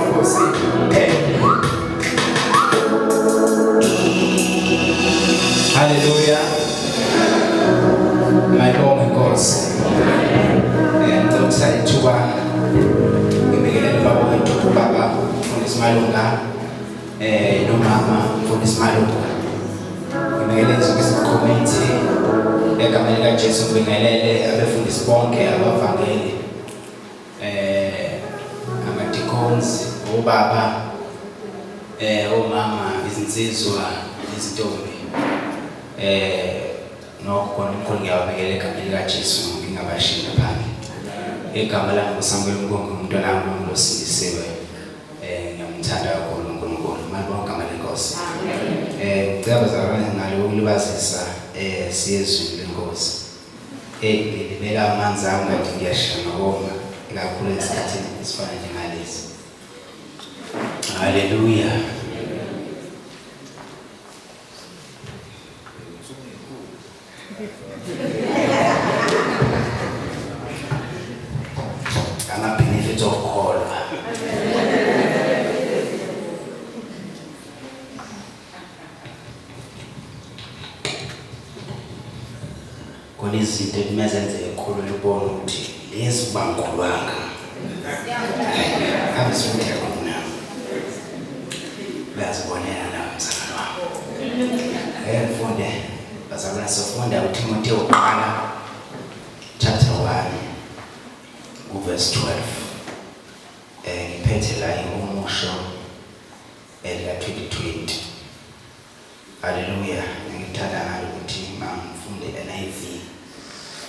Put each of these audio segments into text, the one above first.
Nkosi. Amen. Haleluya. Mayibonge Nkosi. Ngicela ukuthatha ithuba ngibingelele ubaba wethu ubaba Mfundisi Malunga nomama Mfundisi Malunga. Ngibingelele zonke izikhomiti egameni likaJesu, ngibingelele abefundisi bonke abavangeli ama-deacons, obaba, omama, izinsizwa, izintombi. Nokho khona umkhulu ngiyawabekela egameni likaJesu ngingabashiyi ngaphandle. Igama lami nguSamuel Mkongi, umntwana wami osindisiwe. Ngiyamthanda kakhulu uNkulunkulu. Malibonge igama lenkosi. Ngicela bazalwane ngale ukulibazisa siye ezwini lenkosi. Ngilibela amanzi ami kanti ngiyashaya nokoma ikakhulu esikhathini esifana njengalesi. Haleluya. Ama-benefits okukholwa. Khona izinto ekumele zenzeke ekhulwini ubone ukuthi lezi kuba ngikhulwanga. Ave sifundela khona. Uyazibonela nawe mzalwane wami. Ake ngifunde bazalwane, sifunda uTimotheo wokuqala chapter 1 uverse 12. Ngiphethe la ihumusho elika 2020. Haleluya, ngithanda ngalo ukuthi mangifunde NIV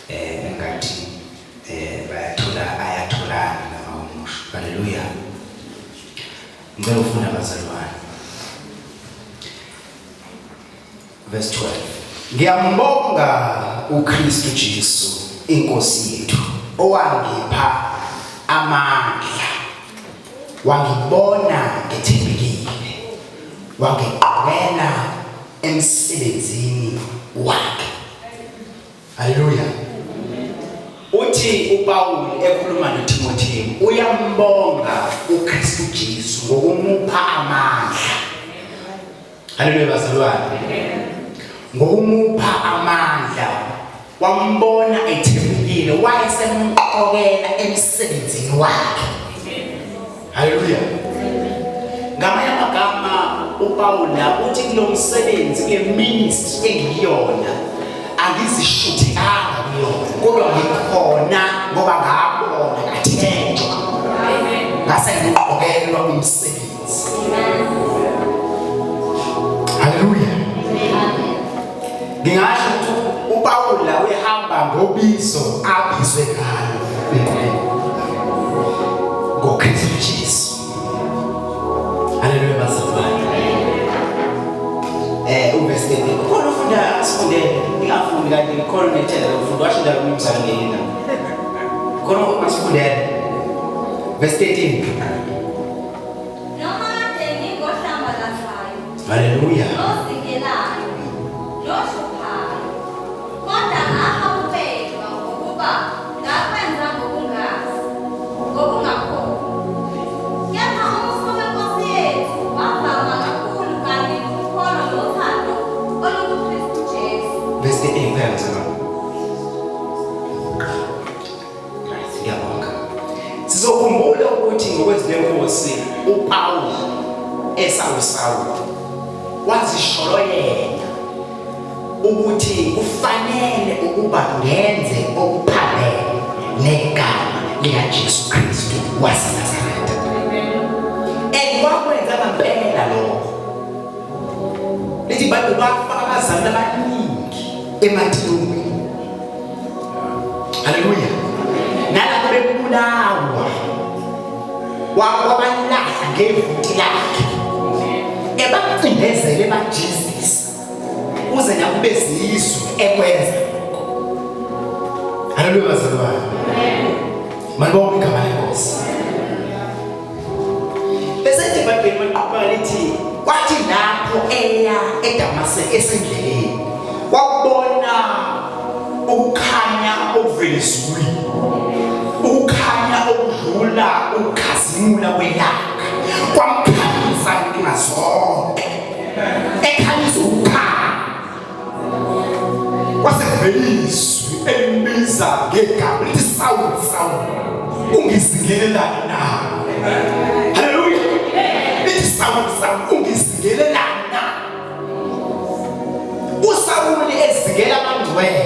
engathi bayathola ayatholana lamahumusho. Haleluya. Ngicela ufunda bazalwane. Verse 12. Ngiyambonga uKristu Jesu inkosi yethu owangipha amandla, wangibona ngethembekile, wangiqokela emsebenzini wakhe. Haleluya. Uthi uPawulu ekhuluma noTimothewu, uyambonga uKristu Jesu ngokumupha amandla. Haleluya bazalwane. Ngokumupha amandla wambona ethembekile, wayesemqokela emsebenzini wakhe. Haleluya. Ngamanye amagama uPawula uthi kulo msebenzi, kule ministry engiyona, angizishuthekanga kuyona, kodwa ngikhona ngoba ngabona ngathenjwa, ngase ngiqokelwa umsebenzi. Haleluya. Ngingasho ukuthi uPawula uyahamba ngobizo abizwe ngalo ngoKristu Jesu. Haleluya bazalwane. Uverse 13. Ukhona ufunda asifundele, ngingafundi kanti ngikhona nethela lokufunda, washo njalo umzali ngenye indaba. Khona ungasifundela. Verse 13. Noma kade ngingohlambalazayo, Haleluya. nozingelayo, nohluphayo, kodwa ngahawukelwa ngokuba ngakwenza ngokungazi, ngokungakholwa. Kepha umusa weNkosi yethu wavama kakhulu kanye nokukholwa nothando olukuKristu Jesu. Verse 13 kuphela mzalwane. Right, ngiyabonga. Sizokhumbula ukuthi ngokwezwi lenkosi uPawulu esawuSawulu wazisholo yena ukuthi kufanele ukuba ngenze okuphambene negama likaJesu Kristu waseNazaretha. And wakwenza ngempela lokho. Lithi iBhayibheli wafaka abazali abaningi ematilongweni. Haleluya. Nalapho bebulawa wabalahla ngevoti lakhe, ebacindezele, ebajezisa kuze nakube zizwe ekwenza. Haleluya bazalwane. Malibonge igama lenkosi. Bese ithi iBhayibheli maliqhubeka lithi kwathi lapho eya eDamaseko esendleleni wakubona ukukhanya okuvela ezulwini, ukukhanya okudlula ukukhazimula kwelanga. Limbiza ngegama lithi Sawuli, Sawuli, ungizingelelani na? Haleluya. Lithi Sawuli, Sawuli, ungizingelelani na? USawuli ezingela abangcwele,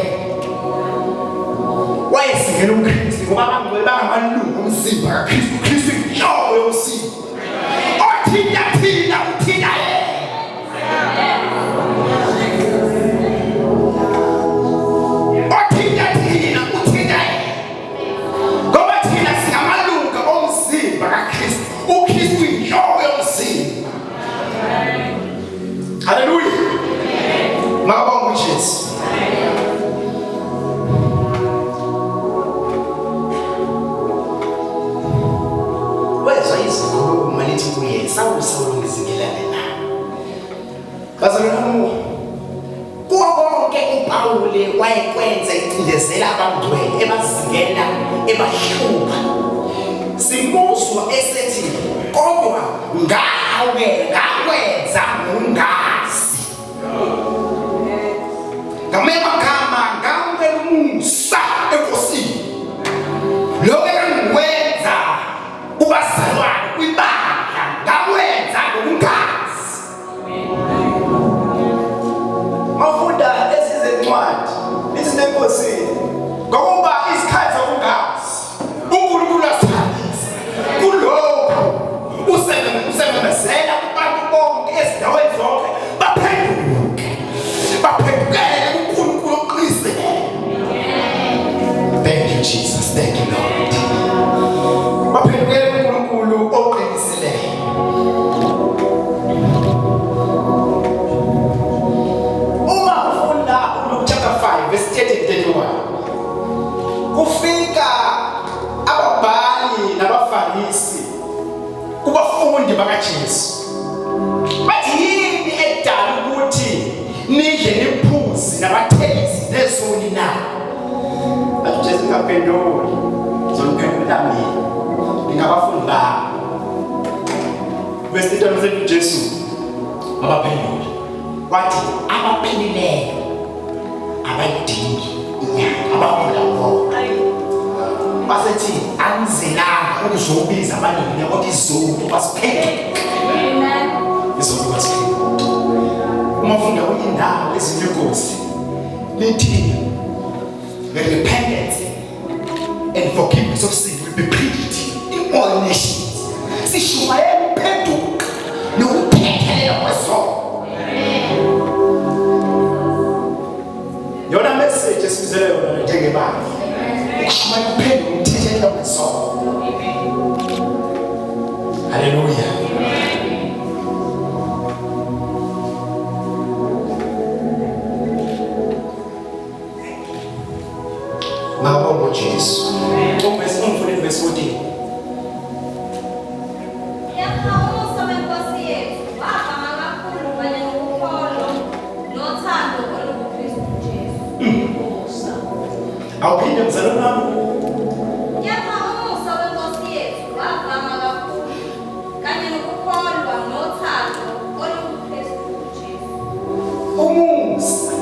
wayezingela uKristu, ngoba abangcwele bangamalungu omzimba kaKristu. UKristu inhloko yomzimba. Othinta thina uthinta yena. Othinta thina uthinta yena, ngoba thina singamalunga omzimba kaKristu. UKristu inhloko yomzimba. Haleluya, makabonge uJesu. Wezwa izikhuluma lithi kuye, Sawuli, Sawuli, ungizingelane na? Bazalwane, kuwo konke uPawuli wayekwenza icindezela abangcwele, ebazingela, ebahlupha, simuzwa esethi, kodwa ngahawukela, ngakwenza ngongazi. Ngamanye amagama, ngamukela umusa enkosini. Lokho engangikwenza kubazalwane kwibandla, ngakwenza ngokungazi. Mawufunda ezizencwadi lithi nenkosini, ngokuba isikhathi sokungazi uNkulunkulu asithandise kulokhu, usememezela kubantu bonke ezindaweni zonke baphenduke, baphendukele kuNkulunkulu oqinisele. Thank you, Jesus. Thank you, Lord. Baphendukele kuNkulunkulu oqinisileyo. Uma ufunda uLuke chapter 5 verse 30 31, kufika ababhali nabafarisi kubafundi bakaJesu, bathi, yini edala ukuthi nidle niphuze nabathelisi nezoni na? Bathi uJesu, ngaphenduli, ngizoniphendula mina, ningabafundi bami. Verse 31 sethi uJesu wabaphendula wathi, abaphilileyo abayidingi inyanga, abagula bodwa. Basethi, angizelanga ukuzobiza abaningi, kodwa izoni basiphenduke, izoni basiphenduke. Uma ufunda kwenye indawo ezinye inkosi lithi, the repentance and forgiveness of sin will be preached in all nations. Sishumayela ukuphenduka nokuthethelelwa kwezono. Yona message esibizele yona njengebandla, ukushumayela ukuphenduka, ukuthethelelwa kwezono. Haleluya. Makabonge uJesu. Uvesi ungifune verse 14. Kepha umusa weNkosi yethu wavama kakhulu kanye nokukholwa nothando olukuKristu Jesu. Umusa. Awuphinde, mzalwane wami. Kepha umusa weNkosi yethu wavama kakhulu kanye nokukholwa nothando olukuKristu Jesu. Umusa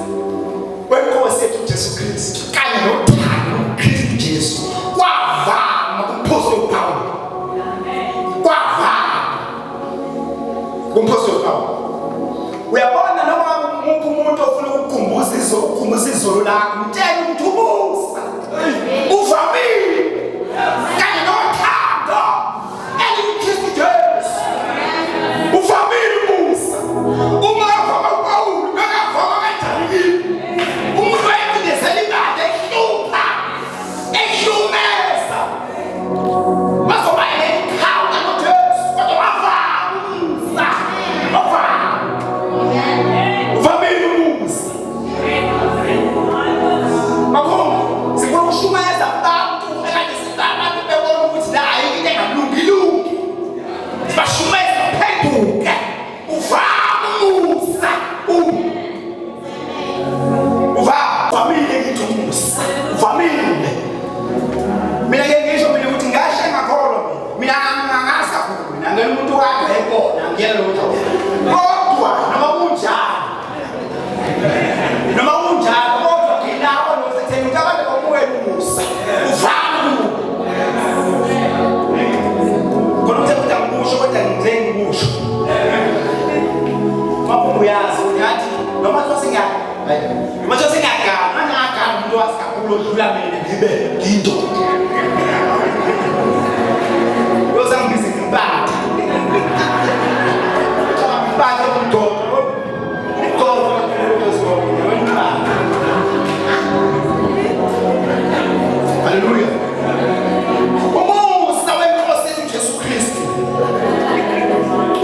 wenkosi yethu Jesu Kristu kanye nothando loKristu Jesu kwavama kumpostoli Paul. Kwavama kumpostoli Paul. Uyabona, noma ngabe umuphi umuntu ofuna ukukukhumbuza izolo, ukukhumbuza izolo lakho, mtshele ukuthi umusa uvamile kanye nothando elikuKristu Jesu. Uvamile umusa. Uma avama uPawulu, ngakavama kanjani kimi? Umuntu wayecindezela ibandla, ehlupha, ehlumeza, bazoba nekhawuta noJesu, kodwa wavama umusa, wavama. Uvamile umusa. Makhulu, sifuna ukushumayeza abantu ekade abantu bebona ukuthi la ayikho into engalungi, ilungi. Sibashumayeza baphenduke. Uvama umusa. Uvamile kithi umusa. Uvamile. Mina ke ngisho mina ukuthi ngashe ngakholwa mina. Mina angazi kakhulu mina. Ngena umuntu kade ebona ngiyena lutho. Kodwa noma kunjalo, noma kunjalo, kodwa nginawo nosetheni ukuthi abantu bamukele umusa. Noma kuthiwa sengiya noma kuthiwa sengiyagana, ngangagana umuntu owazi kakhulu odlula mina ngibe ngiyindoda. Uyozangibiza ngimpatha. Impatha umgogo. Umgogo wempatha. Haleluya. Umusa wenkosi yethu Jesu Kristu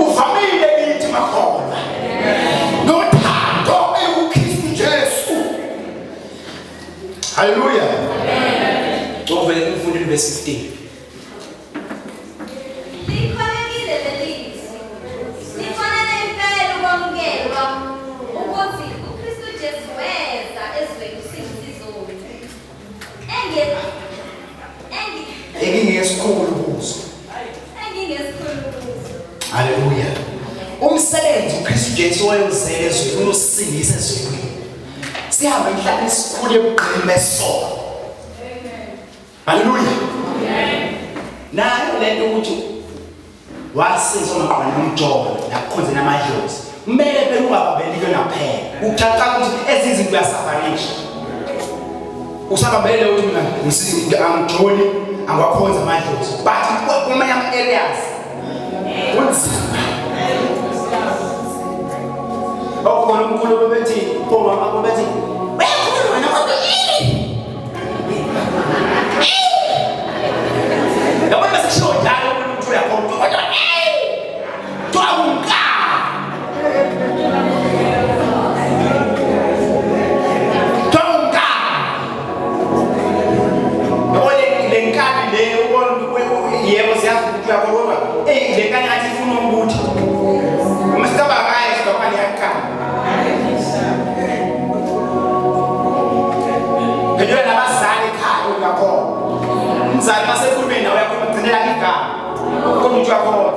uvamile kithi makholwa nothando ekuKristu Jesu. Haleluya. Ngicela ufunde verse 15. Likholekile leli zwi. Lifanele impela ukwamukelwa ukuthi uKristu Jesu weza ezweni ukusindisa izoni. Enge engi Engingesikhulu kuzo. engingesikhulu kuzo. Haleluya. Umsebenzi uKristu Jesu wayewuzele ezweni uyosindisa ezweni. Sihamba emhlabeni esikhulu ebugqini besono. Haleluya. Nayo lento ukuthi wasizwa maqondana nomjolo nakukhonze namadlozi. Kumele phela ungabambeli kuyona kuphela. Ucaca ukuthi ezinye izinto uyasafarisha. Usabambele ukuthi mina ngisizi angijoli angiwakhonza amadlozi. But kumanye ama areas kunzima. Okukhona umkhulu bethi omama bethi uyakhuluma wena kodwa yini? Yabona bese kushiwo njalo umuntu uyakhona kodwa eh kuthiwa kumkani. Kuthiwa kumkani. Yabo le nkani le ubona yebo siyazi ukuthi uyakhona kodwa eh le nkani ngathi ifuna ukuthi uma sicabanga ngayo sicabanga liyakana. Phendula nabazali ekhaya uyakhona. Umzali masekhulumeni nawe uyakhona ugcinela igama. Kodwa uthi uyakhona.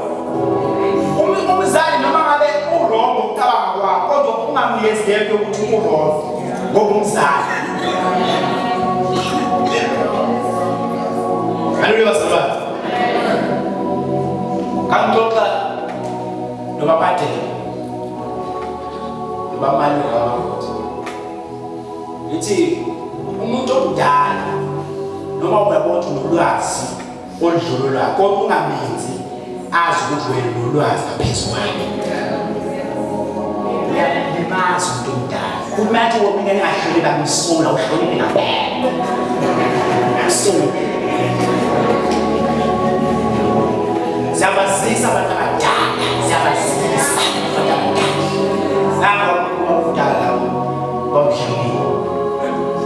Umzali noma ngabe uwrong ukucabanga kwakho kodwa ungamnikezi lento yokuthi uwrong ngoba umzali. Haleluya bazalwane. Ngangixoxa nobabadela nobamalume wamakoti. Ngithi umuntu omdala noma uyabona ukuthi unolwazi oludlula lwakhe kodwa ungamenzi azi ukuthi wena unolwazi ngaphezu kwakhe. Uyalimaza umuntu omdala. Uma athi wona ingane engahloniphi bamsola uhloniphe ngempela. Akusoli. Siyabazisa abantu abadala, siyabazisa abantu abadala. Nango omdala bomdlamini.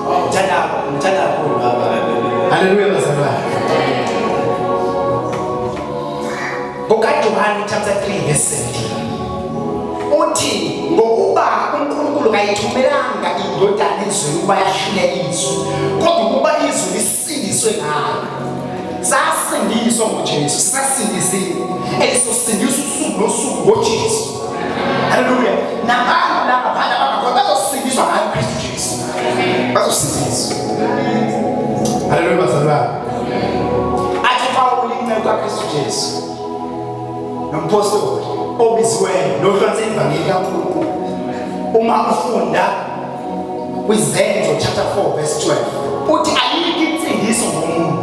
Ngithanda ngithanda kakhulu baba. Haleluya bazalwane. NgokaJohane chapter 3 verse 17. Uthi ngokuba uNkulunkulu kayithumelanga indodana ezweni ukuba yahlulele izwe, kodwa ukuba izwe lisindiswe ngayo. Sasindiswa ngoJesu, sasindisiwe. Esosindiswa usuku nosuku ngoJesu. Haleluya. Nabantu la ngaphandle abangakholwa bazosindiswa ngayo uKristu Jesu. Bazosindiswa. Haleluya bazalwane. Athi Pawulu inceku kaKristu Jesu nompostoli obiziweyo nohlonze ivangeli kaNkulunkulu. Uma ufunda kwiZenzo chapter 4 verse 12 uthi ayikho insindiso ngomuntu,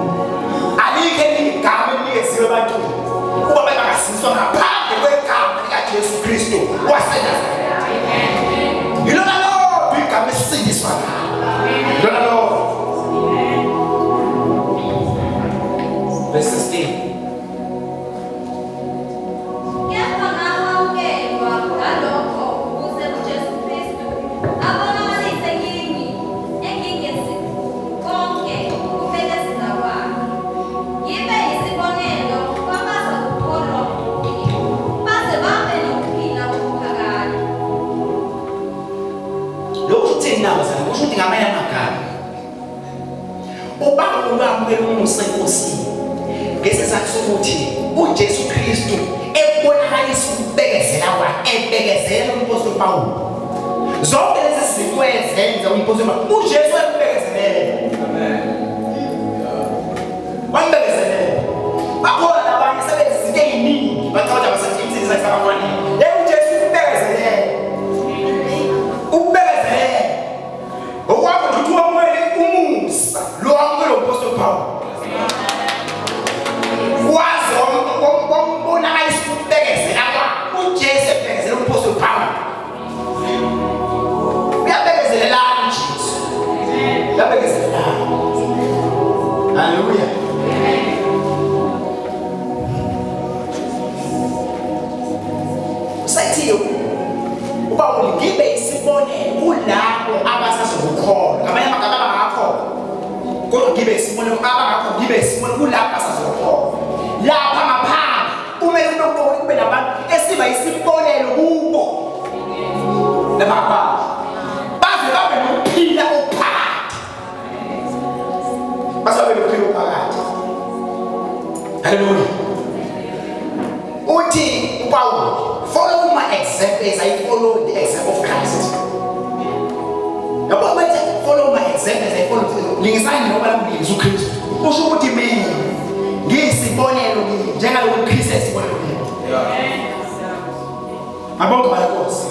alikho elinye igama elinikeziwe ebantwini ukuba bangasindiswa ngaphandle kwegama likaJesu Kristu waseNazaretha. Yilona lodwa igama esisindiswa ngalo. Yilona lodwa. Verse 16. Kepha ngahawukelwa ngalokho ukuze uJesu Kristu abonakalise kimi engingesikhulu konke ukubekezela kwakhe. Ngibe yisibonelo kwabazakukholwa kuye, baze babe nokuphila okuphakade. Lokhu kuthini na bazalwane? Kusho ukuthi ngamanye amagama uPawulu wamukela umusa eNkosini ngesizathu sokuthi uJesu Kristu ebonakalisa ukubekezela kwakhe, ebekezela umpostoli Pawulu. Zonke lezi zinto ezenza umpostoli Pawulu, uJesu wambekezelela. Wambekezelela. Bakhona nabanye sebenza izinto eziningi, bacabanga basethi insindiso ayisabafanele. Yebo uJesu ubekezelela. Ethi uPawuli ngibe isibonelo kulabo abasazokukholwa. Ngamanye amagama abangakholwa. Kodwa ngibe isibonelo abangakho ngibe isibonelo kulabo abasazokukholwa. Lapha ngaphandle kumele kube kube nabantu esiba isibonelo kubo. Laba ngaphandle. Baze babe nokuphila okuphakade. Baze babe nokuphila okuphakade. Hallelujah. Uthi uPawulu, follow my example as I follow the example of Christ. Yabo bathi follow my example as I follow lingisani ngoba lamlingisa uKristu. Usho ukuthi mina ngiyisibonelo kini njengalokhu uKristu esibonelo kini. Ngabonga bala Nkosi.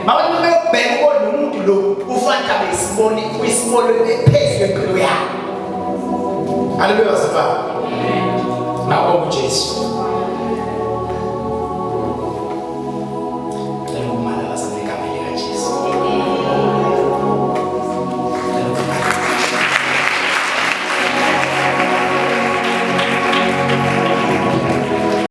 Mabathi beyobheka ubone lo muntu lo ufanele abe isibone uyisibonelo ephezulu empilo yakhe. Haleluya bazalwane. Ngabonga uJesu.